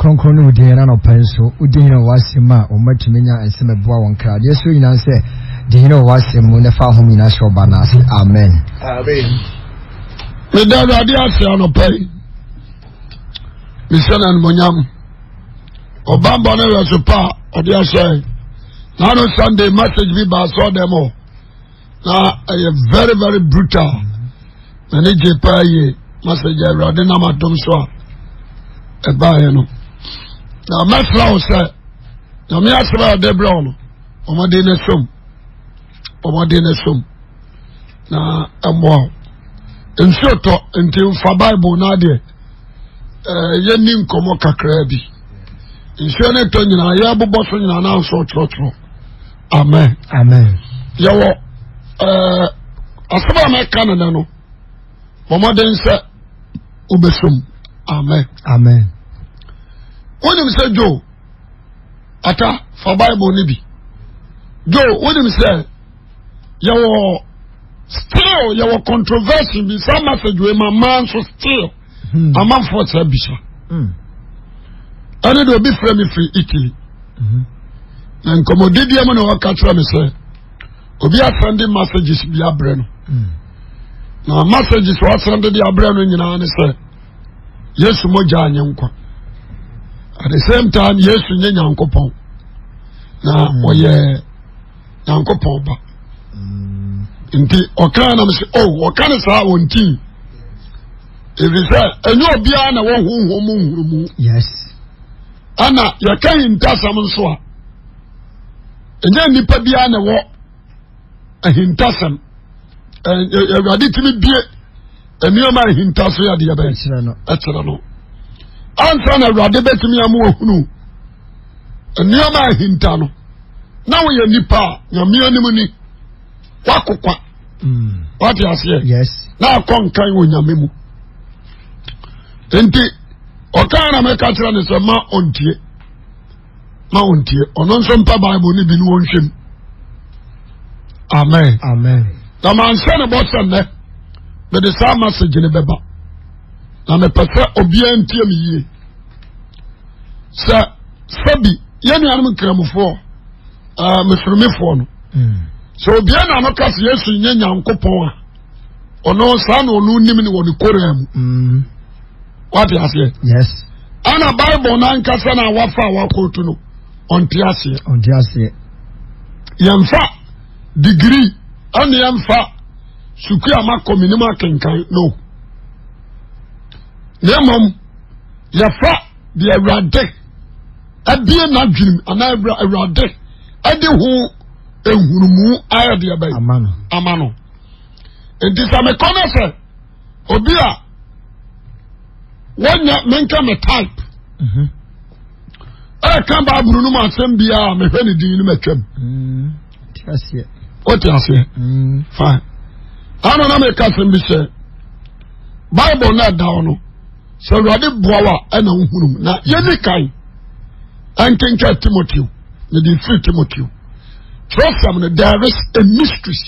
Kronkron ne wo din ɛna anɔpa yi nso wodi hene wɔ w'asɛm mu a wɔn atumi nya nsɛm ɛboa wɔn kra. Deɛ ɛsoro nyinaa sɛ di hene wɔ w'asɛm mu na fa ahom nyinaa hyɛ ɔba no ase. Amen. Amen. Meda Awurade ase anɔpa yi. Mehyɛ no animonyam. Ɔbammɔ no yɛ so pa a ɔde ahyɛ. N'ano Sunday message bi baa sɔɔ dɛm hɔ. Na ɛyɛ very very brutal. M'ani gye paa yie. Message Awurade nam adom so a ɛbaeɛ no. Na mɛsrɛ wo sɛ Nyame asɛm a ɔde brɛ wo no, ɔmɔden no som. Ɔmɔden no som. Na ɛmmoa wo. Nsuo tɔ nti nfa Bible no adeɛ. Ɛɛ yɛnni nkɔmmɔ kakraa bi. Nsuo no tɔ nyinaa yɛbobɔ so nyinaa na nso twerɛtwerɛ. Amen. Amen. Yɛwɔ ɛɛ asɛm a mɛka no nɛ no bɔ mmɔden sɛ wobɛsom. Amen. Amen. Wonim sɛ Joe ata fa Bible no bi. Joe wonim sɛ yɛwɔ still yɛwɔ controversy bi saa message wei ma maa nso still hmm. amanfoɔ sɛ bisa hmm. ɛne de obi frɛ me firi Italy hmm. na nkɔmmɔdidiɛ mu na ɔka kyerɛ me sɛ obi asɛnde messages bi abrɛ no na messages ɔasɛnde de abrɛ no nyinaa ne sɛ Yesu mogya anyɛ nkwa at the same time Yesu nyɛ Nyankopɔn na ɔyɛ nyankopɔn ba nti ɔkaa nam sɛ o oh, ɔka ne saa ɔnti ɛfiri sɛ ɛnyɛ obiara na wɔ honhom mu nhunumu yes ɛna yɛka ahintasɛm nso a ɛnyɛ nnipa biara na ɛwɔ ahintasɛm awurade tumi bie nneɛma ahinta so yɛ adeɛ bɛn ɛkyerɛ no ansa na awurade bɛtumi ama wahunu nneɛma ahinta no na woyɛ nipa a nyame anim ni wakokwa mm. wate aseɛ na akɔ nkan wɔ nyame mu nti ɔkaa na mɛka kyerɛ ne sɛ ma ɔntie ma ɔntie ɔno nso mpa bible no bi ne wɔnhwɛ mu amen amen na manhyɛ ne bɔ sɛ nnɛ mede saa message ne bɛba na mepɛ sɛ obiara ntie me yie sɛ sɛbi yɛn nuanom nkramofoɔ ɛɛ eh, mufulmifoɔ no hmm. sɛ obiara na ano ka sɛ yesu nyɛ nyankopɔn a ɔno saa na ɔno nim ne wɔ ne koraa mu hmm. wate aseɛ yes ɛna bible n'ankasa na wafa a wakɔtu no ɔnte aseɛ ɔnte aseɛ yɛnfa degree ɛne yɛnfa sukuu a makɔ menim akenkan no na mmom yɛfa deɛ awurade abie n'adwenem anaa awurade ɛde ho nhunumu ayɛ deɛ bɛyɛ ama no nti sɛ mekɔ no sɛ obi a wɔnyɛ menka me type mhm. ɛka baabulu no mu asɛm biara mehwɛ ne din no matwam mm, wote aseɛ mm. fine ana na meka asɛm bi sɛ bible no ɛda hɔ no sɛ awurade boa wo a ɛna wohunu mu na yɛni kan ɛnkenka timoteo mede firi timoteo twerɛsɛm no there is a mystery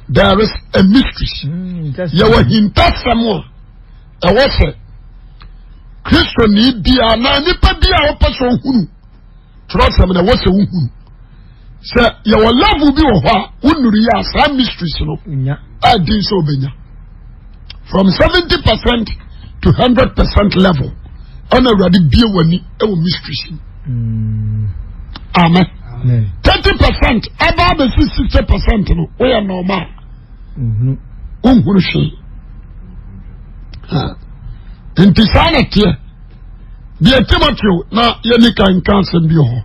there is a mystery mm, yɛwɔ hintasɛm a ɛwɔ sɛ kristoni biara na nipa biara wopɛ sɛ ohunu twerɛsɛm na ɛwɔ sɛ wohunu sɛ yɛwɔ level bi wɔ hɔ a wonnuru yɛ a saa mysteries no ɛden sɛ wobɛnya from 70 percent to 100% level ɛna awurade bie w'ani ɛwɔ mysteries mu mm. amen 30% ɛba abɛsi 60% no woyɛ normal mm-hmm. wonhunu hwee nti saa na teɛ deɛ timoteo na yɛni kan nka asɛm bi hɔ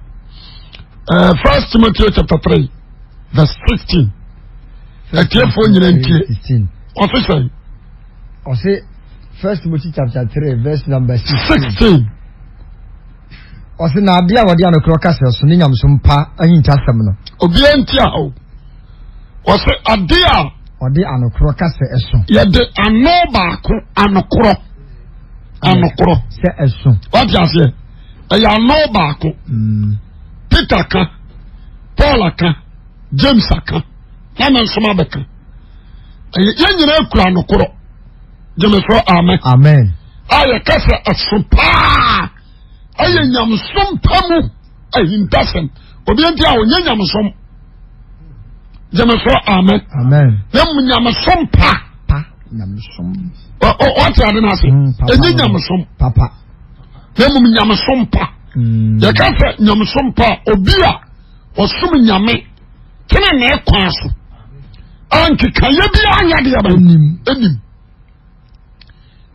eh, first timoteo chapter 3 verse 16 atiefoɔ nyina ntie ɔse sɛn ɔse first timothy chapter 3 verse number 16 16 ɔse na adeɛ a wɔde anokorɔ ka sɛ so ne nyamesom pa ahintasɛm no obiara nti a o ɔse adeɛ a ɔde anokorɔ ka sɛ ɛso yɛde ano baako anokorɔ anokorɔ sɛ ɛso wate aseɛ ɛyɛ ano baako mm. Peter ka Paul aka James aka na me nso mabɛka ɛyɛ yɛn nyinaa kura anokorɔ gyeme so amen amen a yɛka sɛ ɛso paa. Ɛyɛ nyamesom pa mu ahintasɛm. Obi nti a ɔnyɛ nyamesom. Gyeme so amen. Na mu nyamesom pa. Ɔte ade no ase. Mm, Ɛnyɛ nyamesom. Na mmom nyamesom pa. Mm. Yɛka sɛ nyamesom pa obi a ɔsom nyame tenenee kwan so a nkekayɛ bi anyɛ deɛ bɛn ɛnim.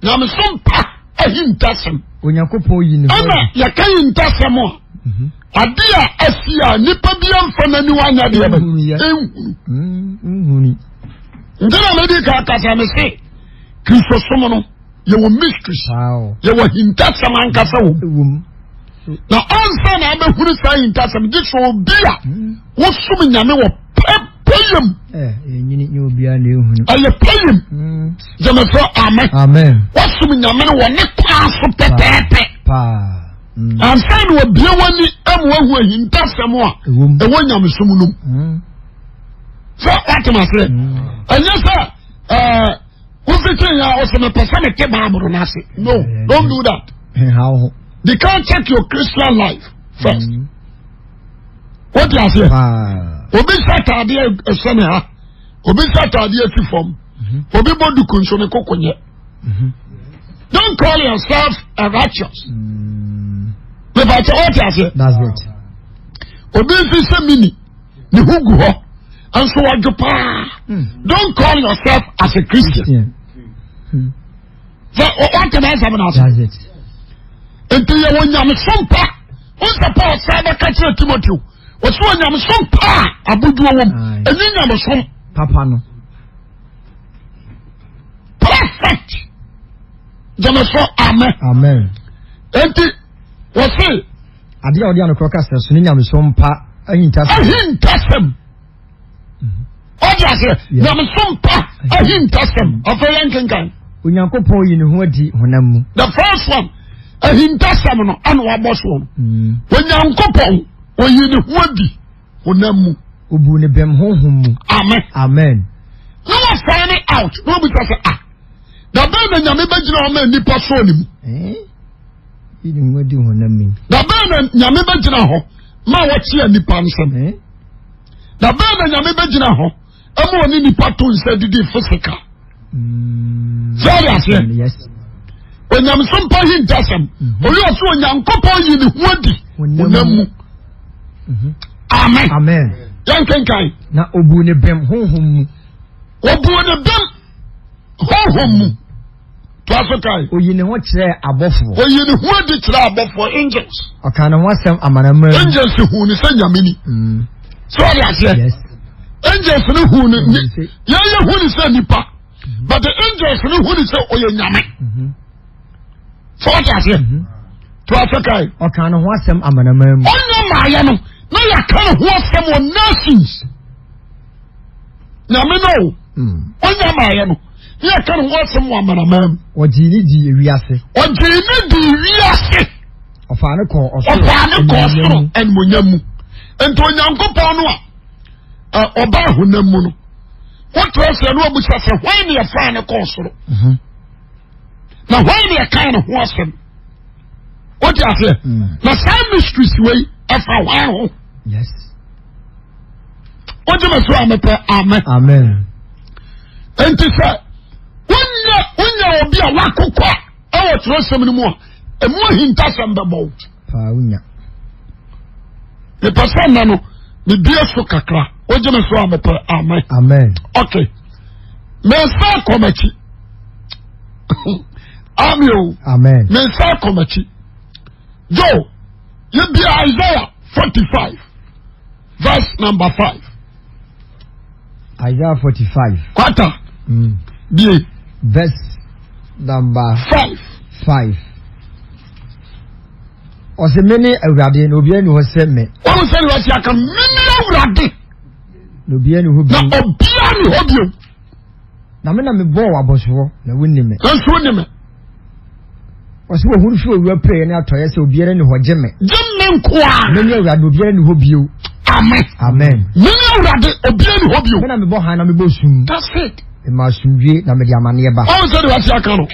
Nyamesom pa ahintasɛm. Onyankopɔn yi ne ho. Ɛna yɛka hintasɛm a mhm. ade a asi a nipa bi amfa n'aniwa anya deɛ bɛ ehunu. Mm, Nti na mede ka kasa me se Kristosom no yɛwɔ mysteries yɛwɔ hintasɛm ankasa wɔ mu. Na ansa na abɛhunu saa hintasɛm gye sɛ obi a mm. wosom nyame wɔ pɛpɛyam. Ɛyɛ pɛyam. Mm. Gyeme so amen. Wosom nyame no wɔ ne kwan so pɛpɛɛpɛ. Mm. Ansa na wabie w'ani ama wahu ahintasɛm a ɛwɔ nyamesom no mu. Mm. Sɛ woatem aseɛ. Ɛnyɛ sɛ ɛɛ wofiti yɛ a ɔsɛ mepɛ sɛ mete Bible no ase. No, don't do that. They can't check your Christian life first. Mm. What do you say? Obi hyɛ ataadeɛ ɛhyɛ ne ha. Obi hyɛ ataadeɛ si fam. Mhm. Obi bɔ duku nso ne koko nyɛ. Mhm. Don't call yourself a righteous. Mm. Mepa kyɛ what you say? That's it. Obi nso hyɛ mini ne ho gu hɔ nso wadwo paa. Mm. Don't call yourself as a Christian. Christian. Mm. Sɛ wate n'asɛm no ase. Nti yɛ wɔ nyamesom pa. Wonsɛ Paul san bɛka kyerɛ Timoteo. Wɔsi wɔ nyamesom pa a abodwoɔ wɔ mu. Ɛnyɛ nyamesom. Papa no. Perfect. Gyeme so amen. Amen. Nti wɔsi. Adeɛ a ɔde anokorɔ kasa so ne nyamesom pa ahintasɛm. Ahintasɛm. Ɔdi aseɛ nyamesom pa ahintasɛm afei yɛn kenkan. Onyankopɔn yi ne ho adi honam mu. The first one ahintasɛm no ɛna wabɔ soɔ no. Mm. Onyankopɔn oyi ne ho adi honam mu. Obu ne bɛm honhom mu. Amen. Amen. Na wa find it out na obi sɛ ah na bɛn na nyame bɛgyina hɔ ma nnipa sɔɔ ne mu. Eh? Yi ne ho adi honam mu. Na bɛn na nyame bɛgyina hɔ ma wɔkyea nnipa nsɛm. Eh? Na bɛn na nyame bɛgyina hɔ ɛma ɔne nipa to nsa didi physical mm. sɛ ɔde aseɛ onyamesom mpa yi ntasɛm mm-hmm. oyi ɔso onyankopɔn yi ne ho adi honam mu mm-hmm. amen yɛnkenkan na obu ne bɛm honhom mu obu ne bɛm honhom mu Toa so kae. Oyi ne ho kyerɛɛ abɔfoɔ. Oyi ne ho adi kyerɛɛ abɔfoɔ angels. Ɔkaa ne ho asɛm amanaman. Angels hu ne sɛ nyame ni. Mm. So ɔde aseɛ. Yes. Angels ne hu ne ne yɛn yɛ hu ne sɛ nipa mm-hmm. but the angels ne hu ne sɛ ɔyɛ nyame. Mm-hmm. So ɔde aseɛ. Mm-hmm. Toa so kae. Ɔkaa ne ho asɛm amanaman mu. Ɔnyɛ maayɛ no na yɛka ne ho asɛm wɔ nations. Nyame no o. Hmm. Ɔnyɛ maayɛ no. Ne yɛ ka ne ho asɛm wɔ amanaman mu. Ɔgyee ne dii ewiase. Ɔgyee ne dii wiase. Ɔfaa ne kɔɔ ɔsoro. Ɔfaa ne kɔɔ soro animonyam mu. Nti Onyankopɔn no a ɔbaa honam mu no, wotra sɛ no abusa sɛ hwan ne yɛfaa ne kɔɔ soro? Mhm. Na hwan ne yɛkaa ne ho asɛm? Wote aseɛ? Mm. Na saa mysteries wei ɛfa hwan ho? Yes. Wogye me so a mepɛ amen. Amen. Nti sɛ wonya wonya obi a wakokɔ a ɛwɔ twerɛsɛm no mu a ɛmu ahintasɛm bɛbɔ wo. Paa wonya. Mepɛ sɛ nnɛ no mebie so kakra wogye me so a mepɛ amen. Amen. Okay. Mensa kɔ m'akyi. Amen o. Amen. Mensa kɔ m'akyi. Joe, yɛbia Isaiah 45. Verse number 5. Isaiah 45. Kwata. Mm. Bie. Verse number 5. 5. Ɔsɛ me ne Awurade na obiara ni hɔ sɛ me. Wɔn sɛ ni wɔsi aka me ne Awurade. Na obiara ni hɔ bio. Na obiara ni hɔ bio. Na me na me bɔɔ abɔsoɔ na wonni me. Nanso wonni me. Ɔsɛ wɔhuru firi owia pueɛ ne atɔeɛ sɛ obiara nni hɔ gye me. Gye me nko ara. Mene Awurade obiara nni hɔ bio. Amen. Amen. Mene Awurade obiara nni hɔ bio. Me na mebɔ hann na mebɔ sum. That's it. Mema asomdwie na mede amaneɛ ba. Ɔn sɛ de wasi aka no.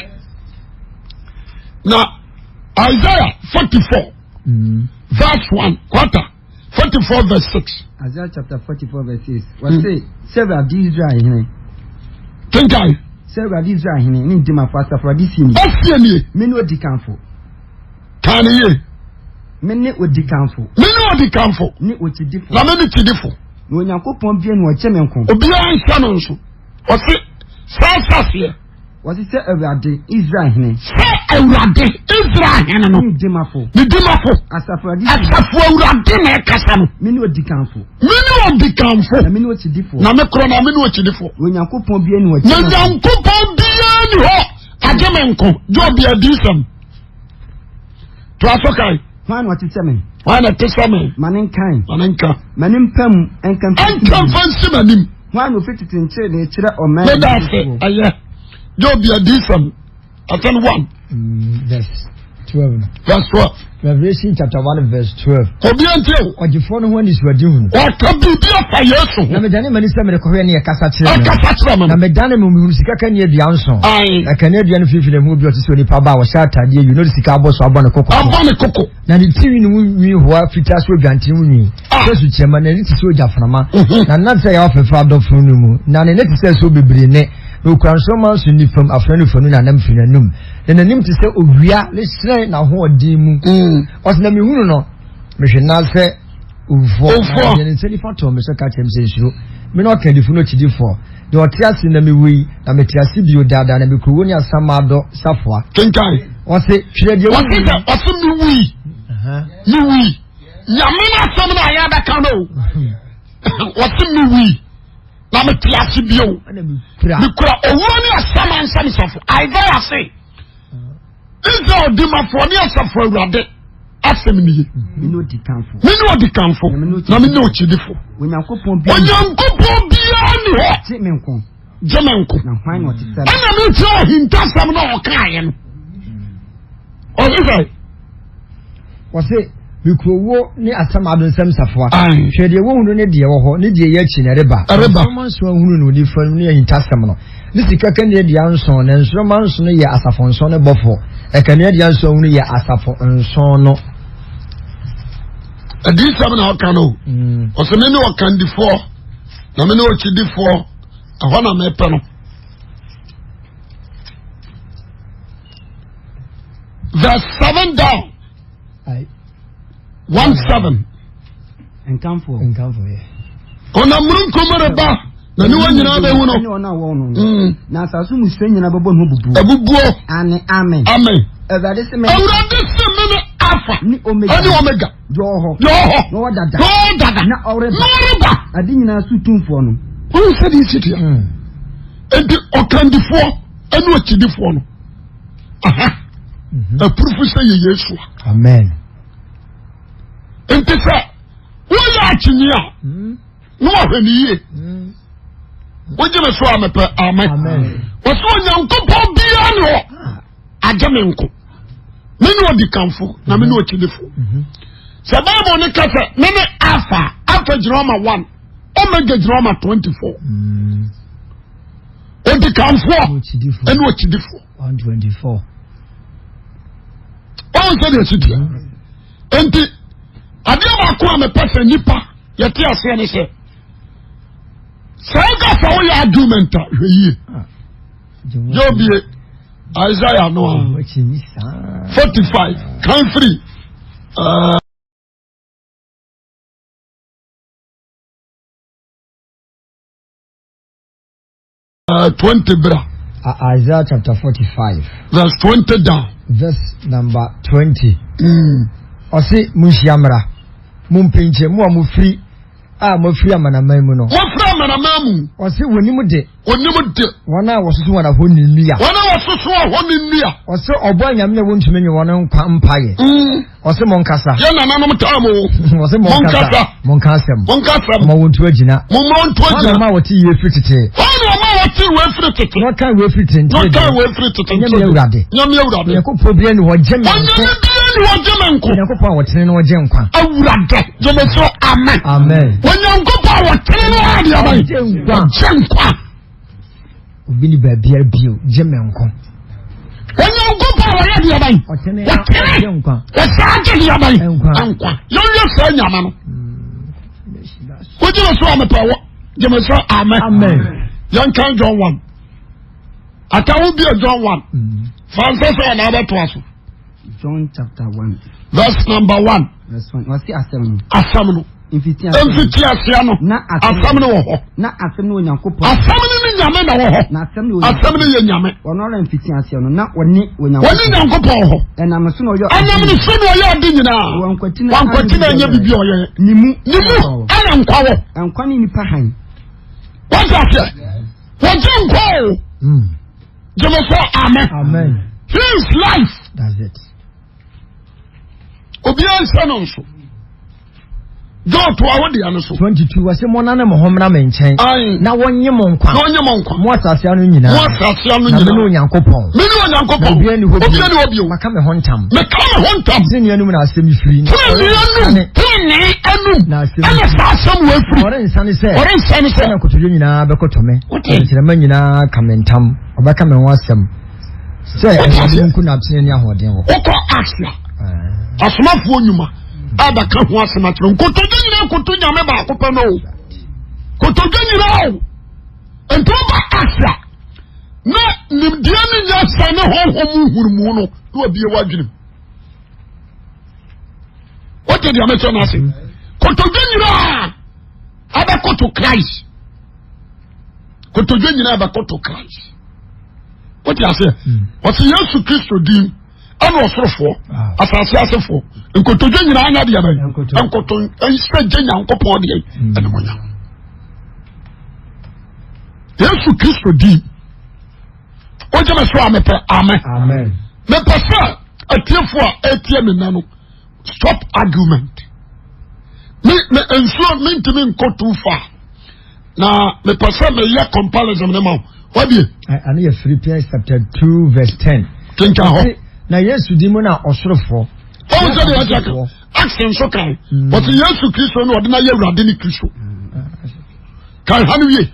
Na Isaiah 44. Verse 1 quarter 44 verse 6. Isaiah chapter 44 verse 6. Wɔse sɛ Awurade Israel hene. Kenkan. Sɛ Awurade Israel hene ne ndimafo asafo Awurade sie nie. Ɔsie nie. Me ne odikanfo. Kan ne yie. Me ne odikanfo. Me ne odikanfo. Ne okyidifo. Na me ne kyidifo. Na Onyankopɔn bie na ɔkyɛ me nko. Obiara nhyɛ no nso. Ɔse saa saseɛ. Wɔse sɛ Awurade, Israel hene. Sɛ Awurade, Israel hene no. Ne dimafo. Ne dimafo. Asafo Awurade. Asafo Awurade na ɛkasa no. Me ne odikanfo. Me ne odikanfo. Na me ne okyidifo. Na me korɔ na me ne okyidifo. Na Onyankopɔn bie ni hɔ. Na Onyankopɔn bie ni hɔ. Agye me nko. Job yɛ adiyisɛm. To aso kan. Hwan na ɔte sɛ me? Hwan na ɛte sɛ me? Ma ne nkan. Ma ne nka. Ma ne mpa mu nka mfa nsi Nka mfa nsi m'anim. Hwan na ofi tete nkyerɛnee kyerɛ ɔman Meda ase ɛyɛ. Job adiyisɛm. Asɛn 1. Verse 12. Verse 12. Revelation chapter 1 verse 12. Obi nti o. Ɔgyefoɔ no ho anisoade hunu. Ɔka biribi afa Yesu ho. Na medane m'ani sɛ merekɔhwɛ ne ɛkasa kyerɛ me. Ɛkasa kyerɛ me. Na medane me mehunu sika kaneadua nson. Ayi. Na kaneadua no mfimfini na ehu obi ɔte sɛ onipa ba a ɔhyɛ ataadeɛ yuu na ɔde sika abɔ so abɔ ne koko. Abɔ ne koko. Na ne ti nwi ne ho nwi hoa fitaa sɛ odwanten ho nwi. Ah. Sɛ sukyerɛmma, n'ani te sɛ ogyaframa. Mhm. Na nna te sɛ yawa fɛfɛ adɔfo no mu. Na ne nne te sɛ asuo bebree nne. Na okura nsoromma nson nifa mu, afena no fanu na nam firi n'anom. Na n'anim te sɛ owia ne hyerɛn n'ahoɔden mu. Mm. Ɔsɛ na mehunu no, mehwɛ na sɛ owufoɔ. Owufoɔ. Na ɔde ne nsa nifa too me so ka kyerɛ me sɛ nsuro. Me ne ɔkandifo ne okyidifoɔ. Deɛ ɔte ase na mewui, na mete ase bio daa daa, na mekura owuo ne asamando safoa. Kenkan. Ɔse, twerɛ deɛ Ɔse wohunu. sɛ ɔse mewui. Mewui. Nyame no asɛm no a yɛbɛka no o. Ɔse mewui. Na mete ase bio. Mekura owuo ne asaman nsɛm safoa. Isaiah se. Israel dimafoɔ ne asafo awurade asɛm nie. Me ne odikanfo. Me ne odikanfo. Na me ne okyidifo. Onyankopɔn biara ni hɔ. Gye me nko. Gye me nko. Na hwan na ɔte sɛ. Ɛna me kyerɛ ahintasɛm na ɔkaeɛ no. Ɔse sɛ. Wɔse, Mekura owuo ne asɛm ado nsɛm safoa. Hwɛ deɛ wohunu ne deɛ ɛwɔ hɔ ne deɛ ɛyɛ akyi na ɛreba. Ɛreba. Nsoromma nson ahunu no nifa no ne ahintasɛm no. Ne sika kaneadua nson, na nsoromma nson no yɛ asafo nson no bɔfoɔ. Ɛkaneadua nson ahunu yɛ asafo nson no. Adiyisɛm na ɔka no. Ɔsɛ me ne ɔkandifoɔ na me ne ɔkyidifoɔ ɛhɔ na mepɛ no. Verse 7 down. 1 7. Nkamfo. Nkamfo yɛ. Ɔnam mununkum reba na niwa nyinaa bɛhu no. Ɛne wɔn a wɔwɔ no. Mm. Na asase mu sɛ nyinaa bɛbɔ ne ho bubuo. Abubuo. Ane amen. Amen. Awurade se me. Awurade se me ne Alpha. Ne Omega. Ɛne Omega. Deɛ ɔwɔ hɔ. Deɛ ɔwɔ hɔ. Na ɔwɔ dada. Na ɔwɔ dada. Na ɔreba. Na ɔreba. Ade nyinaa so tumfoɔ no. Wɔn sɛ de si tia. Mm. Enti ɔkandifoɔ ɛne ɔkyidifoɔ no. Aha. Mhm. Apurufu sɛ yɛ Yesu a. Amen. Nti sɛ woyɛ akyinyi a mm. na wahwɛ ne yie. Mm. Wogye me so a mepɛ amen. Wɔsɛ Onyankopɔn biara ne hɔ ah. agye me nko. Me ne odikanfo na me ne okyidifo. Mm-hmm. Sɛ Bible ne ka sɛ me ne Alpha, Alpha gyina hɔ ma one, Omega gyina hɔ ma 24. Mm. Odikanfoɔ ɛne okyidifoɔ. 124. Wɔn sɛ deɛ ɛsi deɛ. Nti adeɛ baako a mepɛ sɛ nipa yɛte aseɛ ne sɛ sɛ woka sɛ woyɛ argument a hwɛ yie. Yɛ obie Isaiah no a 45 kan firi. 20 bra. Isaiah chapter 45. Verse 20 down. Verse number 20. Ɔse munhyia mmra, mumpinkyɛ mo a mofiri a moafiri amanaman mu no. Mofiri amanaman mu. Ɔse wɔnim de. Wɔnim de. Wɔn a wɔsoso wɔn ahoni nnua. Wɔn a wɔsoso ahoni nnua. Ɔse ɔbɔ anyame a wɔntumi nye wɔn nkwa mpaeɛ. Ɔse monkasa. Yɛ nananom taa mo. Ɔse monkasa. Monka asɛm. Monka asɛm. Mo wɔn ntu agyina. Mo mo ntu agyina. Wɔn na ɔma wɔte yie firi tete. Wɔn na ɔma wɔte wei firi tete. Na ɔka wei firi tete. Na ɔka wei firi tete. Nyame awurade. Nyame awurade. Onyankopɔn biara ni hɔ gye me nko. Onyame biara ni hɔ gye me nko. Onyankopɔn a wɔtene no ɔgye nkwa. Awurade gye me so amen. Amen. Onyankopɔn a wɔtene no ɔde aban. Ɔgye nkwa. Ɔgye nkwa. Obi ni baabiara bio gye me nko. Onyankopɔn a wɔyɛ deɛ bɛn? Ɔtene Wɔtene. ɔgye nkwa. Wɔsaa gye deɛ bɛn? Nkwa. Nkwa. Nkwa. Yɛnhwɛ saa nyame no. Wogyina so a mepɛ wɔ gyeme sɛ amen. Amen. Yɛnkan John 1. Atawo bia John 1. Fa nsɛ sɛ ɔna abɛtoa so. John chapter 1. Verse number 1. Verse 1. Wɔsi asɛm no. Asɛm no. Mfiti aseɛ no. Na asɛm no wɔ hɔ. Na asɛm no wɔ Nyankopɔn. Asɛm no ne Nyame na wɔ hɔ. Na asɛm no wɔ Asɛm no yɛ Nyame. Ɔno ara mfiti aseɛ no na ɔne Onyankopɔn. Ɔne Nyankopɔn wɔ hɔ. Ɛnam ne so na ɔyɛ. Ɛnam ne so na ɔyɛ ade nyinaa. Wankwati na Wankwati na ɛnyɛ biribi ɔyɛ. Ne mu. Ne mu ɛna nkwa wɔ. Nkwa ne nipa han. Wɔn ti aseɛ. Wɔgye nkwa o. Gyeme sɛ amen. Amen. He is life. That's it. Obiara nhyɛ no nso. John to awo deɛ no so. 22 wɔsi mo nane mo ho mmra me nkyɛn. Ayi. Na wɔnye mo nkwa. Na wɔnye mo nkwa. Mo asase ano nyinaa. Mo asase ano nyinaa. Na me ne Onyankopɔn. Me ne Onyankopɔn. Na obiara ni hɔ bio. Obiara ni hɔ bio. Maka me ho ntam. Meka me ho ntam. Tenenee anum na asɛm yi firi. Tenenee anum. Tenenee anum. Na asɛm. Ɛna saa asɛm wɔ efiri. Ɔrensane sɛ. Ɔrensane sɛ. Ɛna nkotodwe nyinaa bɛkoto me. Wote. Nkyerɛma nyinaa ka me ntam. Ɔbɛka me ho asɛm. Sɛ Awurade nko na tene ne ahoɔden wɔ. Wokɔ Acts a, asomafoɔ nnwuma a bɛka ho asɛm akyerɛ nkotodwe nyinaa koto nyame baako pɛ no o. Kotodwe nyinaa o. Nti woba Acts a, na nimdeɛ ne nyansa ne honhom nhunumu no na wabie w'adwenem. Wote deɛ mekyɛ no ase? Kotodwe nyinaa abɛkoto Christ. Kotodwe nyinaa bɛkoto Christ. Wote aseɛ? Ɔsɛ Yesu Kristo din ɛna ɔsorofoɔ, ah. asase asefoɔ, nkotodwe nyinaa anya deɛ bɛn? Nkoto nhyɛ gye Nyankopɔn deɛ ɛnumonyam. Yesu Kristo din. Wogye me so a mepɛ amen. Mepɛ sɛ atiefoɔ a ɛtie me nna no stop argument. Me me nsuo mentumi nkɔ too far. Na mepɛ sɛ meyɛ comparison ne ma wo. Wabie. Ano yɛ Philippians chapter 2 verse 10. Kenkan hɔ. Na Yesu di mu na ɔsorofoɔ. Ɔwɔ sɛ deɛ ɔsɛ ka. Acts nso kan. Wɔsi Yesu Kristo na ɔde na yɛ Awurade ne Kristo. Kan ha no wie.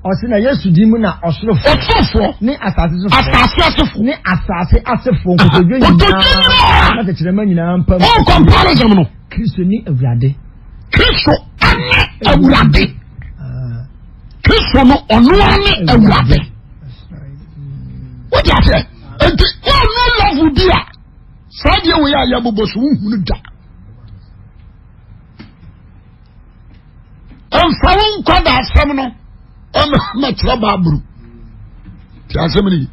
Ɔsi na Yesu di mu na ɔsorofoɔ. Ɔsorofoɔ. Ne asase sofoɔ. Asase asefoɔ. Ne asase asefoɔ nkotodwe nyinaa. Nkotodwe nyinaa. Na tɛkyerɛma nyinaa mpa mu. Ɔn comparison no. Kristo ne Awurade. Kristo ɛne Awurade. Kristo no ɔno ne Awurade. Wọ́n ti ase nti wọ́n nu love bi a saa deɛ wɔ yɛ a yɛbobɔ so wohunu da. Mfa wo nkwa da asɛm no mɛkyerɛ baabulu ti asɛm no yi.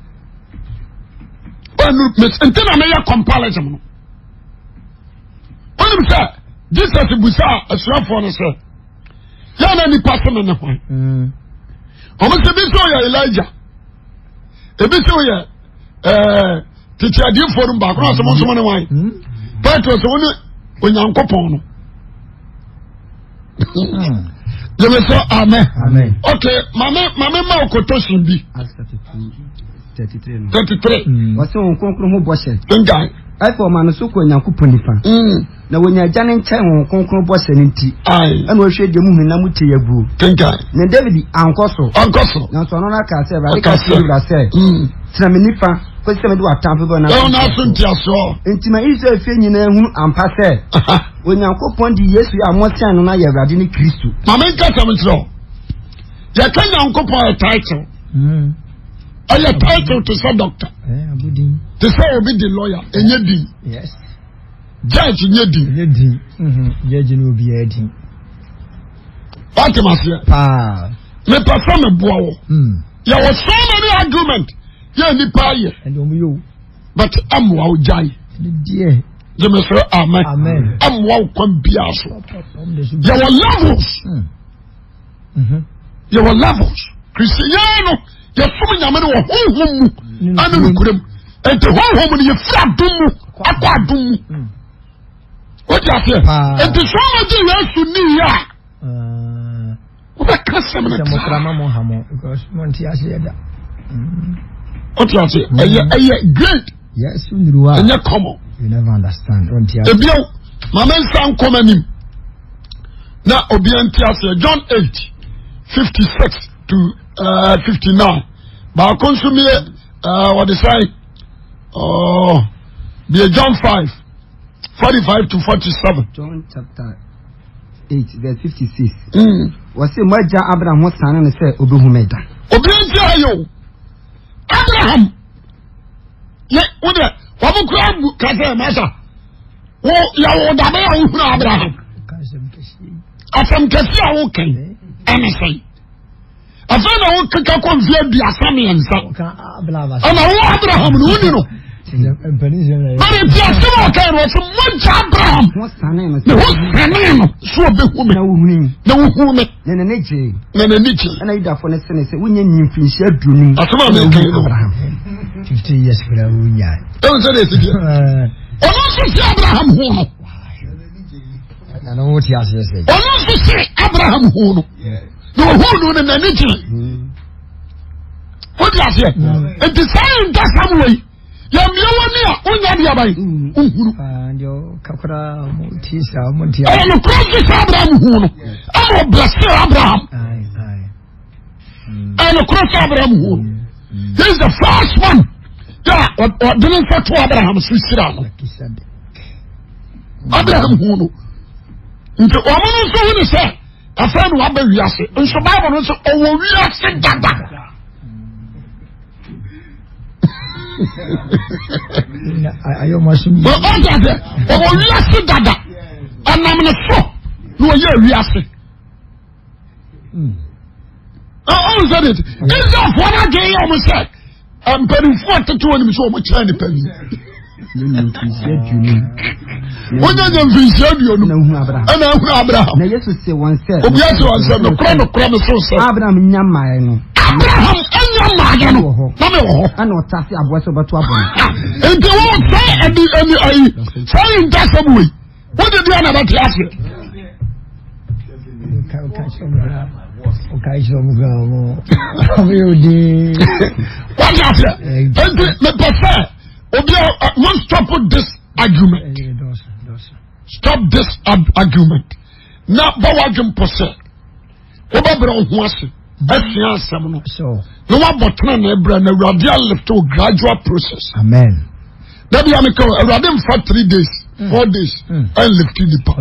Nti na meyɛ comparison no. Wonim sɛ Jesus busa asuafoɔ no sɛ yɛn na nipa se me ne hwan? Wɔn sɛ bi sɛ ɔyɛ Elijah, ebi sɛ ɔyɛ ɛɛ tete adiifoɔ no baako na ɔsɛ mo nso mo ne hwan? Petro sɛ wɔne Onyankopɔn no. Yɛmɛ sɛ amen. Ok, maame maame ma quotation bi. 33. Wɔsɛ wɔn kronkron ho bɔhyɛ. Nkan. Afei ɔma no so kɔ Onyankopɔn nifa. Na wɔnya agya no nkyɛn wɔn kronkron bɔhyɛ no nti. Ɛna ɔhwɛ deɛ mu hunu na mu te aguo. Kenkan. Na David ankɔ so. Ankɔ so. Nanso ɔno no aka sɛ Awurade ka kyerɛ wura sɛ. Tena me nifa kɔsi sɛ mede w'atamfo bɛ n'aso ntiasoɔ. Nti ma Israel fie nyinaa hunu ampa sɛ Onyankopɔn de Yesu a wɔsɛn no no ayɛ Awurade ne Kristo. Maame nkasa mi kyerɛ o. Yɛka Nyankopɔn yɛ title. Ɛyɛ title te sɛ doctor. Te sɛ obi di lawyer, ɛnyɛ din. Judge nyɛ din. Ɛnyɛ din. Judge ne obiara din. Wate ma seɛ. Paa. Mepɛ sɛ meboa wo. Yɛwɔ so many argument yɛ nipa ayɛ. Ɛnde wɔn yɛ o. But ɛmmoa wo gyae. Deɛ. Gyeme sɛ amen. Amen. Ɛmmoa wo kwan biara so. Yɛwɔ levels. Yɛwɔ levels. Kristi yɛn no yɛsom nyame no wɔ honhom mu ɛne nokorɛ mu. Nti honhom no yɛfiri adom mu akɔ adom mu. Wote aseɛ? Nti sɛ ɔma gye Yesu ni yɛ a wobɛka sɛm no tra. Wote aseɛ? Ɛyɛ ɛyɛ great. Ɛnyɛ common. You never understand. Ebio, maame nsa nkɔm anim na obiara nti aseɛ John 8 56 to 59 baako nso mie wɔde sɛn bie John 5. 45 to 47. John chapter 8 verse 56. Wɔsi mo agya Abraham ho sane no sɛ obehu me da. Obi nti ayɛ o. Abraham ne wo deɛ wɔn kura bu kasa masa wo yɛwɔ dabe a wohunu Abraham. Asɛm kɛse a wokan ɛne sɛn. Afei na wokeka kɔ mfe 33 ɛna wo Abraham no woni no. Bɛrɛ ti asɛm a ɔka yɛn ɔsɛ mogya Abraham ne ho sanee no so ɔbɛhu me na wohu me na n'ani gyee na n'ani gyee ɛna Yudafoɔ no sene sɛ wonya nyi mfinhyia 50. Asɛm a meka yi no Abraham 50 years kura wonya ɛwɔ sɛ deɛ ɛsi deɛ ɔno nso sɛ Abraham ho no ɔno nso sɛ Abraham ho no na ɔhu no no n'ani gyee wode aseɛ nti saa ntasɛm wei yɛmmie w'ani a wonya deɛ aban wohunu ɛyɛ nokorɛ nso sɛ Abraham hu no ama ɔblɛsee Abraham ɛyɛ nokorɛ sɛ Abraham hu no he is the first one a ɔde ne nsa to Abraham so hyira no Abraham hu no nti wɔn nso hu ne sɛ afei na waba wiase nso Bible no nso ɔwɔ wiase dada. Ɔte ase ɔwɔ wiase dada ɔnam ne so na ɔyɛ wiase. Ɔn sɛ de Israelfoɔ no adwene yɛ ɔmo sɛ mpanimfoɔ tete wɔn nim sɛ wɔn kyerɛ nipa bi. Wọ́n nyɛ mfinhyia 50 ɛna ehunu Abraham. Na Yesu se wɔn sɛ. Obi ase wɔn sɛ nokora nokora mi so sɛ. Abraham nya mmaeɛ no. Abraham nya mmaeɛ no na mi wɔ hɔ. Ɛna ɔtase aboa sɛ ɔbɛto abɔ no. Nti wɔn sɛ ɛdi ɛni ayi sɛ ɛyi ntasɛm wei wọ́n de di ɛna bɛ te aseɛ. Wọ́n ti aseɛ nti mepɛ sɛ obi a mo stop this argument stop this argument na bɔ w'adwene pɔ sɛ wobɛbrɛ wo ho ase asua asɛm no na woabɔ tena na ɛbrɛ na awurade alift wo gradual process amen dabi a meka awurade mfa 3 days 4 days ɛnlift nipa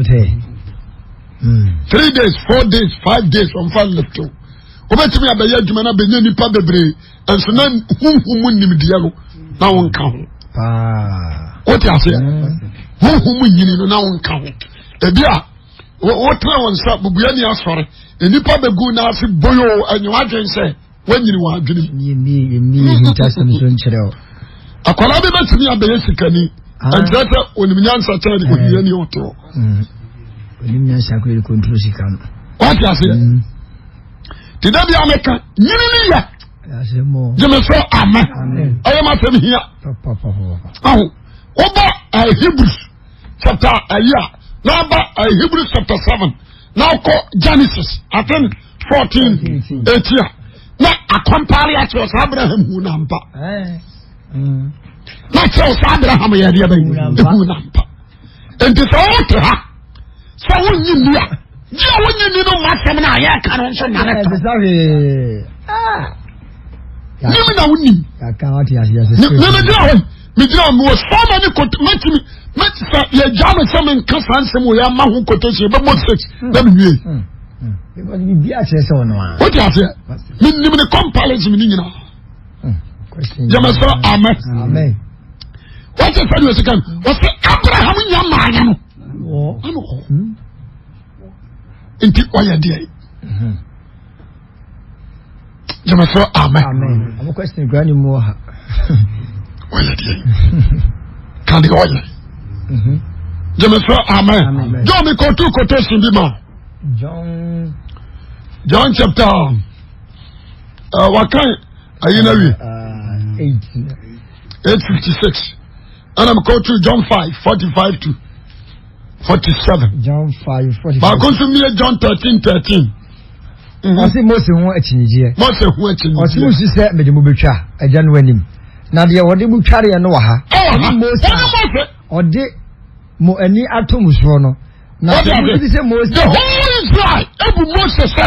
3 days 4 days 5 days ɔmfa nlift wo wobɛtumi abɛyɛ adwuma no abɛnya nipa bebree nso na honhom mu nimdeɛ no na wonka ho wote aseɛ honhom mu nyini no na wonka ho ebi a wotena wɔn nsa bubua ni asɔre nnipa bɛgu n'ase boyo ɛnyɛ wadwen sɛ wanyini wɔn adwene mu akwadaa bi bɛtumi abɛyɛ sikani ɛnkyerɛ sɛ onim nyansa kyɛn de ohia ni ɔte hɔ onim nyansa kò yɛ kɔntro sika no wate aseɛ te da bi a meka nyini ne yɛ gyeme sɛ amen ɛyɛ ma sɛm hia aho woba Hebrews chapter ayi a na aba Hebrews chapter 7 na wokɔ Genesis I think 14 18 a na akɔmpaare akyerɛ sɛ Abraham hu na mpa na kyerɛ sɛ Abraham yɛ deɛ bɛyi hu na mpa nti sɛ wote ha sɛ wonyi nni a gye a wonyi nni no ma asɛm no a yɛka no nso nane to nim na wonim memegyina hɔ megyina hɔ mewɔ so many kote mɛtumi sɛ yɛgya me sɛ menka saa nsɛm wɔ yɛama ho quotation bɛbɔ six na mewie wote aseɛ menim ne comparison ne nyinaa gyeme sɛ amen wɔte sɛ deɛ ɔsika no ɔsɛ abraham nya maayɛ no ɛna ɔhɔ nti ɔyɛ deɛ gyeme sɛ amen ɔyɛ deɛ ka deɛ ɔyɛ gyeme sɛ amen john mi kɔtu quotation bi ma John chapter wakan ayi na wie 856 ɛna mekɔ to John 5 45 to 47 John 5 45 baako nso mie John 13 13 ɔse Mose ho akyinnyegyeɛ Mose ho akyinnyegyeɛ ɔse mo si sɛ mede mo bɛtwa agya no anim na deɛ wɔde mo twareɛ no wɔ ha ɔne Mose ɔde mo ani ato mo soɔ no na sɛ mo si sɛ Mose the whole Israel ebu Mose sɛ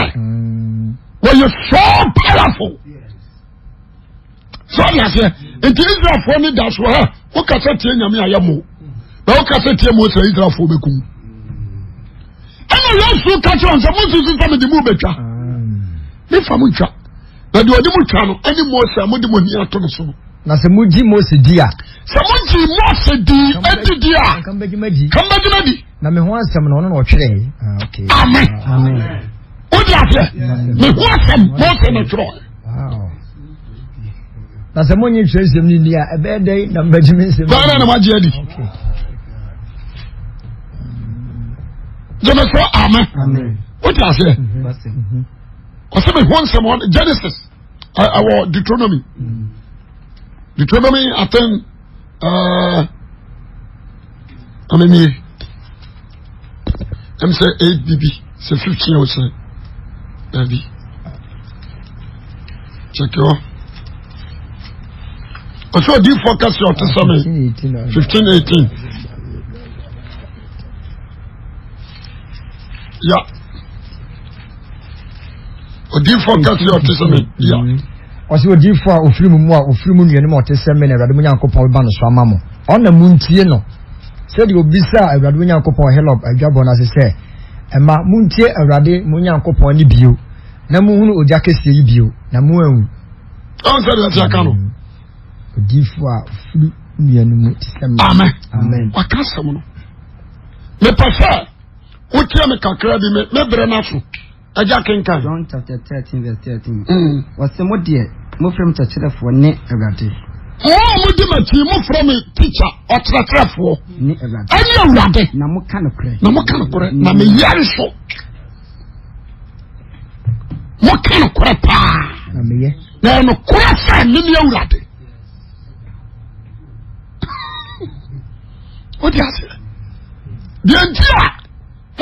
wɔyɛ so powerful sɛ ɔde aseɛ nti Israelfoɔ ne da so ha wokasa tie nyame ayɛ mo. Na wokasa tia Mose a Israelfoɔ bɛkum. Ɛna Yesu ka kyerɛ wɔn sɛ monsusu sɛ mede mo bɛtwa. Mefa mo ntwa. Na deɛ ɔde mo twa no ɛne Mose a mode mo ani ato no so no. Na sɛ mogye Mose di a. Sɛ mogye Mose di adi di a. Ka mbɛgye madi. Ka mbɛgye madi. Na me ho asɛm no ɔno na ɔtwerɛe. Ah, okay. Amen. Amen. Wode aseɛ? Me ho asɛm Mose na twerɛe. Wow. Na sɛ monye twerɛsɛm no nni a, ɛbɛyɛ dɛn na mbɛgye me nsɛm? Bɛyɛ na moagye adi. Gyeme so amen. Wode aseɛ? Ɔsɛ me ho nsɛm Genesis ɛwɔ Deuteronomy. Deuteronomy I think amenie ɛm sɛ 8 bibi sɛ 15 o sɛ baabi kyɛkɛ hɔ ɔsɛ odiifoɔ kɛse ɔte sɛ me 15 18 ya odiifoɔ kɛse ɔte sɛ me ya Ɔse odiyifoɔ a ɔfiri mo mu a ɔfiri mo nuanom a ɔte sɛ me na Awurade mo Nyankopɔn bɛba no so ama mo. Ɔno na montie no. Sɛdeɛ ɔbisaa Awurade mo Nyankopɔn wɔ Helɔb adwabɔ no ase sɛ, Mma montie Awurade mo Nyankopɔn nne bio, na monhunu ogya kɛseɛ yi bio, na moanwu. Ɔn sɛ deɛ ɛte aka no. Odiyifoɔ a ɔfiri nuanom mu te sɛ me. Amen. Amen. Waka asɛm no. Mepɛ sɛ wotie me kakra bi me brɛ no aso. Agya kenkan. John chapter 13 verse 13. Wɔse mo deɛ mofrɛ me kyerɛkyerɛfoɔ ne Awurade. Mo a modi m'akyi mofrɛ me teacher ɔkyerɛkyerɛfoɔ. Ne Awurade. Ɛne Awurade. Na moka nokorɛ. Na moka nokorɛ na meyɛ nso. Moka nokorɛ paa. Na meyɛ. Na nokorɛ sɛ mene Awurade. Wode aseɛ. Deɛ nti a.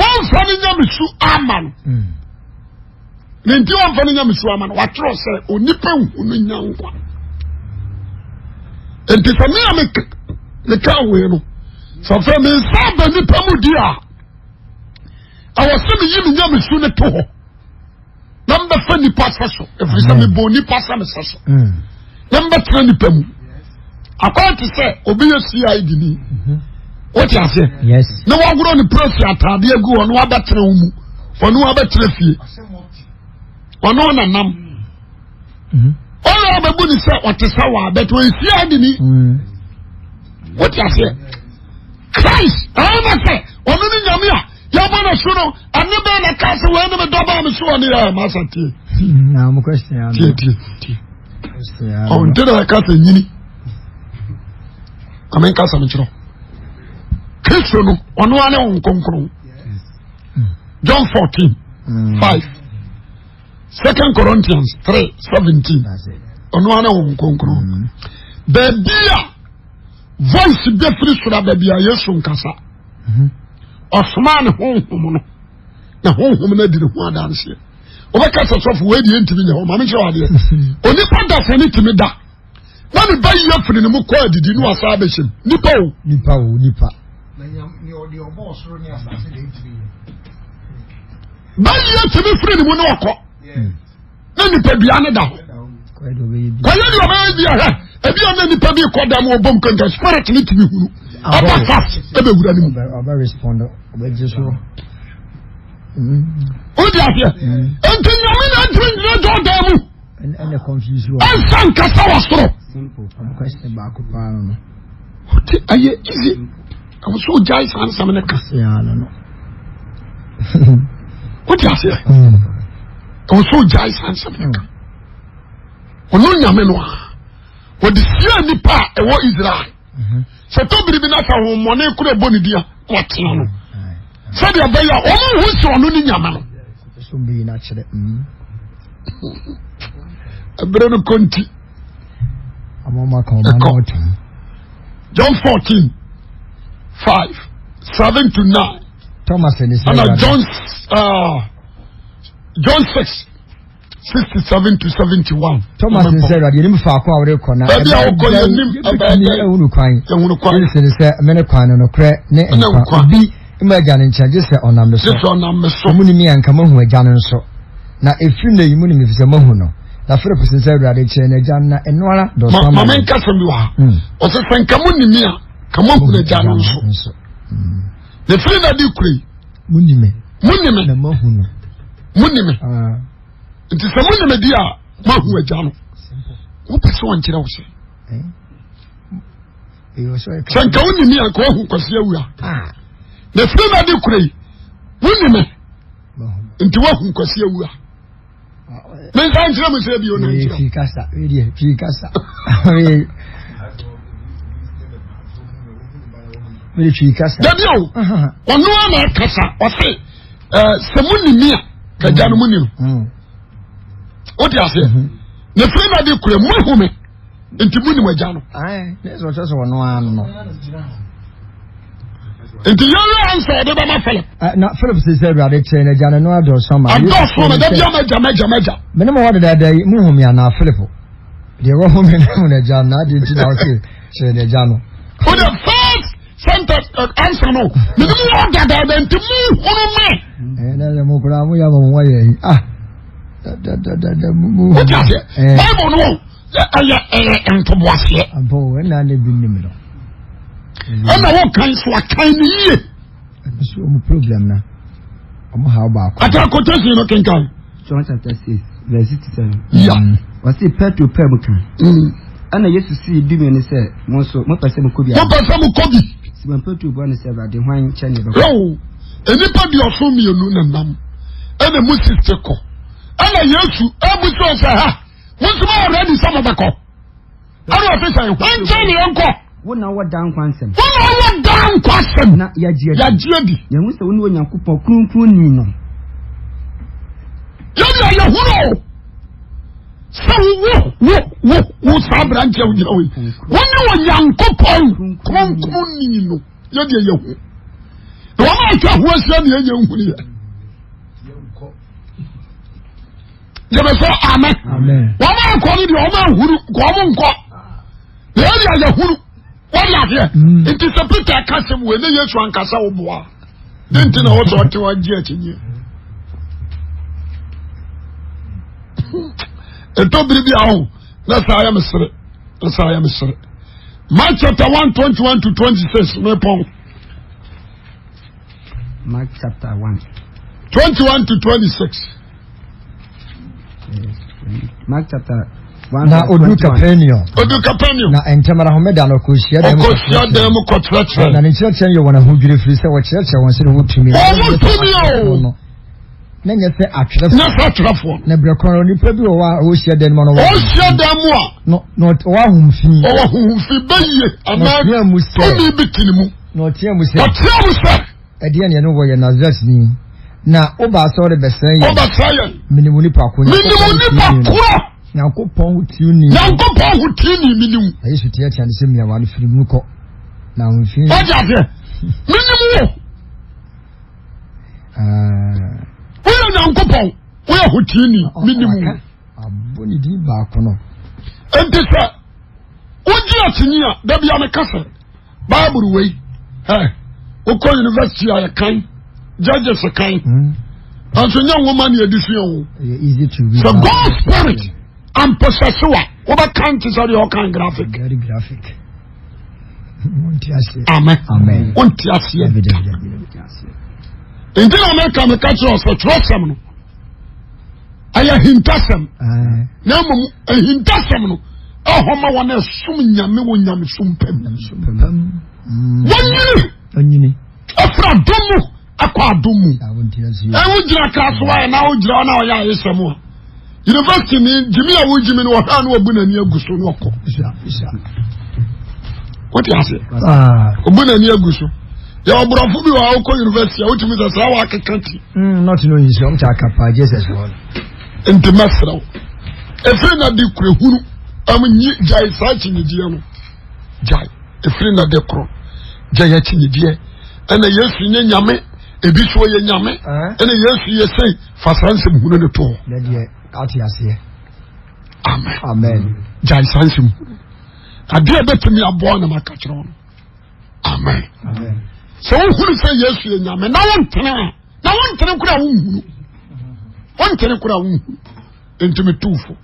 Wɔmfa ne nyamesu ama no. Hmm. Ne nti wɔmfa ne nyamesu ama no. Watwerɛ sɛ onipa nhu no nya nkwa. Nti sɛ me a meka wei no, sɛ fɛ me nsa ba nipa mu di a, ɛwɔ sɛ meyi me nyamesu no to hɔ. na mbɛfa nipa sɛ so ɛfiri sɛ mebɔ nipa sɛ mesɛ so mm. na mbɛtena nipa mu akɔyɛ te sɛ obi yɛ cid ni mm-hmm. wote aseɛ na wagorɔ ne prɛsi ataadeɛ agu ɔno abɛtena wo mu ɔno abɛtena fie ɔno nanam mm-hmm. ɔyɛ ɔbɛbu ne sɛ ɔte sɛ wɔ abɛtɛ ɔyɛ cid ni mm. wote aseɛ Christ ɛyɛ sɛ ɔno ne nyame a yɛbɔ no so no ɛne bɛn na ka sɛ wei ne me dɔba me so ɔne yɛ masa tie tie tie tie ɔnte na ɛka sɛ nyini ame nka sɛ mekyerɛ kristo no ɔno ara ne wo nkonkron John 14 5 Second Corinthians 3 17 ɔno ara ne wo nkonkron baabi a voice bɛfiri soro aba bi a Yesu nkasa mhm. ɔsomaa ne honhom no na honhom no adi ne ho adanseɛ wobɛka sɛ sɔfo wei deɛ ntumi nyɛ hɔ ma mekyerɛ adeɛ mhm. onipa da sɛ ne tumi da na ne ba yi afiri ne mu kɔ adidi ne wasa abɛhyɛm nipa o nipa o nipa ba yi atumi firi ne mu ne ɔkɔ na nipadua no da hɔ kɔyɛ deɛ ɔbɛyɛ bi ahwɛ ebi a na nipa bi kɔ dam ɔbɔ mu kankan spirit ne tumi hunu ɔba fast ɛbɛ wura ne mu. o di aseɛ nti nyame na ntumi ngyina Jordan mu ɛnsa nkasa wɔ soro. Ɔte ɛyɛ easy. Ɛwɔ sɛ ogyae saa nsɛm no ka. Wote aseɛ? Ɛwɔ sɛ ogyae saa nsɛm no ka. Ɔno nyame no a wɔde sie nipa a ɛwɔ Israel. Sɛ tɔ biribi na sɛ ahommɔne koro ɛbɔ ne din a wɔtena no. Sɛdeɛ ɛbɛyɛ a wɔn ho sɛ ɔno ne nyame no. Ɛberɛ no kɔ nti. Ɛkɔ. John 14, 5, 7 to 9. Thomas ne sɛ Ɛna John, uh, John 6, 67 to 71. Thomas ne sɛ Awurade yɛnim faako a worekɔ na baabi a wokɔ yɛnim ɛbɛyɛ dɛn ehunu kwan. Ehunu kwan. Yesu ne sɛ mene kwan no nokorɛ ne nkwa. Obi mma agya no nkyɛn gye sɛ ɔnam me so. Gye sɛ ɔnam me so. Mo ne mi a nka moahu agya no nso. Na ɛfiri nnɛ yi mo nim efisɛ moahu no. Na Philip se sɛ Awurade kyerɛ no agya no na ɛno ara dɔɔso ama Ma menka sɛm bi wɔ ha. Hmm. Ɔsɛ sɛ nka mo nim a. Ka moahunu agya no nso. Na ɛfiri na de kura yi. Monni me. Monni me. Na moahu no. Monni me. Ah. Nti sɛ monni me di a moahu agya no. Wopɛ sɛ ɔnkyerɛ wo sɛ. Eh? Sɛ nka wonni me a nka woahu Kwasi Awua. Ah. Na ɛfiri na de kura yi wonni me. Nti woahu Kwasi Awua. mensa nkyerɛ mu sɛ bio na nkyerɛ fi kasa wedeɛ fi kasa mede twi kasa dabi o ɔno a na akasa ɔse sɛ mo ni mi a kagya no mo ni no mm. wote aseɛ mm-hmm. na firi na de kura mo ahu me nti mo nim agya no nti yɛyɛ ansa ɔde bɛma Philip eh, na Philip sɛ sɛ awurade kyerɛ no agya no no adɔso ma adɔso ma dabi ama agya ma agya ma agya mene ma wɔde dada yi muhu me anaa Philip deɛ wɔhu me no hu no agya no na adeɛ nti na wose kyerɛ no agya no for the first sentence uh, answer no mene mu wɔ dadaada nti muhunu me eh, na yɛ mo koraa moyɛ ama mo wɔyɛ yi ah dadadada mu wote aseɛ eh. Bible no ɛyɛ ɛyɛ ntoboaseɛ. Abɔ ɛna ne bi nim no. Ɛna wɔ kan so akan ne yie. Ɛno so ɔmo problem na ɔmo ha baako. Ata quotation no kenkan. John chapter 6 verse 67. Yeah. Wɔsi Petro pɛ mu kan. Ɛna Yesu sii dumien no sɛ, mo nso, mopɛ sɛ mokɔ bi anaa? Mopɛ sɛ mokɔ bi. Simon Petro bua no sɛ, Awurade, hwan nkyɛn na yɛbɛkɔ? Yoo, nnipa duɔson mmienu na nam, ɛna mu sisi kɔ. Ɛna Yesu abusa sɛ, ha, Mo nso mo yɛ ready sɛ mo bɛkɔ. Ɛna ɔsi sɛ hwan nkyɛn na yɛn kɔ. Wo na wɔ daa nkwa nsɛm. Wo na wɔ daa nkwa asɛm. Na yɛagye adi. Yɛagye adi. Yɛhu sɛ wo ne Onyankopɔn kronkronni no. Yɛn deɛ yɛhunu o. Sɛ wo wo wo wo saa aberanteɛ wo gyina hɔ yi. Wo ne Onyankopɔn kronkronni no. Yɛn deɛ yɛhu. Na wɔn a atwa ho ahyia deɛ yɛn nhunu yɛ. Yɛbɛ sɛ amen. Wɔn a nkɔ no deɛ wɔn ahuru nkɔ wɔn nkɔ. Na yɛn deɛ yɛhuru. Wɔn yɛ aseɛ. Mm. Nti sɛ Peter ka sɛm wei ne Yesu ankasa wo boa. Ne nti na wɔsɛ ɔte wɔn agye akyinnye. Ɛtɔ biri bi aho na saa yɛ mesere na saa yɛ mesere. Mark chapter 1 21 to 26 mepɔn. Mark chapter 1. 21 to 26. Mark chapter 1. Na odu Capernaum. Odu Capernaum. Na ntɛm ara homeda no ɔkɔ hyia dan mu. Ɔkɔ hyia dan mu kɔkyerɛkyerɛ. Na ne nkyerɛkyerɛ yɛ wɔn ahodwiri firi sɛ wɔkyerɛkyerɛ wɔn sɛ wɔtumi. Wɔn tumi o. Na nyɛ sɛ atwerɛfoɔ. Nyɛ sɛ atwerɛfoɔ. Na berɛ korɔ no nipa bi wɔ hɔ a ɔhyia dan mu no. Ɔhyia dan mu a. Na na ɔwɔ ahomfi. Ɔwɔ ahomfi bɛyie anaa tumi bi te ne mu. Na ɔteɛ mu sɛ. Ɔteɛ mu sɛ. Ɛdeɛn na yɛne wo wɔ yɛ Nasaretni? Na wobaa sɛ worebɛsɛe yɛn. Wobɛsɛe yɛn. Menim wo nipa ko. Menim wo nipa korɔ. Nyankopɔn ho tirini. Nyankopɔn ho tirini menim. Na Yesu teatea no sɛ mia w'ano firi mu kɔ. Na ahomfi. Wọ́n aseɛ. Menim wo. Ah. Woyɛ Nyankopɔn. Woyɛ ho tirini. Menim wo. Abɔ ne din baako no. Enti sɛ wogye akyinnye a dabi a meka sɛ bible wei ɛ wokɔ university a yɛkan judges kan hmm. nanso nyɛ nwoma ne yɛde sua o sɛ god spirit ampɔsɛse wa wobɛkan te sɛ deɛ ɔkan graphic amen wonte aseɛ nti na meka meka kyerɛ sɛ twerɛsɛm no ɛyɛ ahintasɛm na mmom ahintasɛm no ɛhɔ ma wɔn a ɛsom nyame wɔ nyamesom pam wɔnyini ɛfiri adom mu akɔ adom mu ɛwo gyina kra so ayɛ na wogyina hɔ na ɔyɛ ayesɛm a university ni gyimi a wogyimi no wɔhwɛ a na wɔbu n'ani agu so na ɔkɔ wote ase obu n'ani agu so yɛ ɔborɔfo bi wɔ a wokɔ university a wotumi sɛ saa wakeka ti Mm, not no nhyɛ ɔm kyɛ akapa Jesus wɔ no. Nti mɛsrɛ wo ɛfiri na de kura hunu ɛm nyi gyae saa akyinnyegyeɛ no gyae ɛfiri na de korɔ gyae akyinnyegyeɛ ɛna Yesu nyɛ nyame ebi so yɛ nyame ɛna Yesu yɛ sei fa saa nsɛm hunu no to hɔ. Ate aseɛ. Amen. Amen. Gyae saa nsɛm hunu adeɛ ɛbɛtumi aboa na maka kyerɛ wo no. Amen. Sɛ wohunu sɛ Yesu yɛ nyame na wontene a na wontene koraa wonhunu wontene koraa wonhunu nti metu fo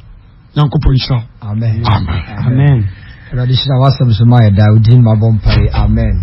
nyankopɔn nhyira amen amen amen. Awurade hyira w'asɛm so ma yɛ daa. Wo din mabɔ mpae. Amen.